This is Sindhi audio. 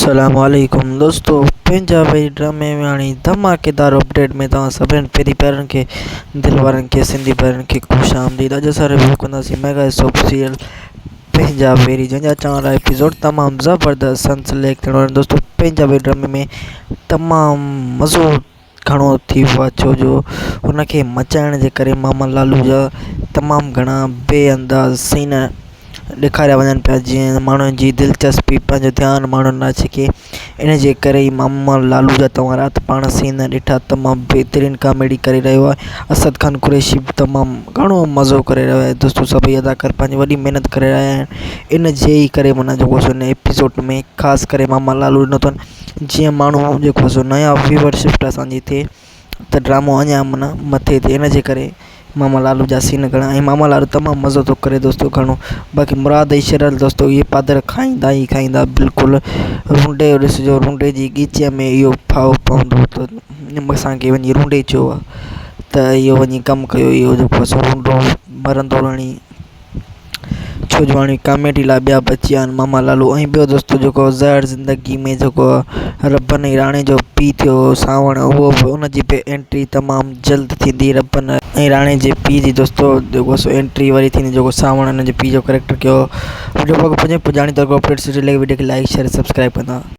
السلام عليڪم دوستو پنهنجا ڀئي ڊرامي ۾ هاڻي ڌماڪيدار اپڊيٽ ۾ توهان سڀني پيري پيارن کي دل وارن کي سنڌي ڀائرن کي خوش آمديد اڄ اسان ريويو ڪنداسين ميگا سوپ سيريل پنهنجا ويري جنهن جا اچڻ وارا ايپيسوڊ تمام زبردست سن سليڪٽ ٿيڻ وارا دوستو پنهنجا ويري ڊرامي ۾ تمام مزو گهڻو ٿي ويو آهي ڇو جو هن کي مچائڻ جي ڪري ماما لالو جا تمام گهڻا بي انداز سين ڏيکاريا وڃن پيا جيئن ماڻهن جي دلچسپي پنهنجو ڌيان ماڻهن ڏانهن ڇڪي ان جي ڪري ئي ماما لالو جا توهان رات پاڻ سين ڏٺا تمام بهترين ڪاميڊي ڪري رهيو آهي اسد خان قريشي به تمام گهڻو مزو ڪري رهيو آهي دوستو سڀئي اداڪار پنهنجي وڏي محنت ڪري رهيا آهن ان جي ئي ڪري معنيٰ جيڪو سو هن ايپيسوڊ ۾ خاص ڪري ماما لالو ڏنو اٿن جيئن ماڻهو جيڪو سو نيا ويوئر شفٽ اسان جي ٿئي ته ڊرامو اڃا معنيٰ مٿي ٿئي ان جي ڪري ماما لالو جا سين گهڻا ۽ ماما لالو تمام مزو ٿو ڪري دوستو گهڻو باقي مراد ۽ شرل دوستو اهي پادر کائيندا ئي کائيندا بلڪل رونڊي جو ڏسجو رونڊي جي ڳچيء ۾ اهو ڦاهو پوندو ته اسان کي وڃي رونڊي چيو آهي ته اهو وڃي ڪم ڪيو اهو جيڪو سو رونڊو مرندو رڻي ڇو جو هاڻي ڪاميڊي لاء ٻيا به اچي ويا آهن ماما لالو ۽ ٻيو دوستو جيڪو زهر زندگي ۾ جيڪو ربن ۽ راڻي جو پيءُ ٿيو هو سانوڻ اهو به ان جي به انٽري تمام جلد ٿيندي ربن ۽ راڻي جي پيءُ جي دوستو جيڪو سو انٽري وري ٿيندي جيڪو سانوڻ ان جي پيءُ جو ڪريڪٽر ڪيو هو وڊيو پڄاڻي ته وڊيو کي لائيڪ شيئر سبسڪرائب ڪندا.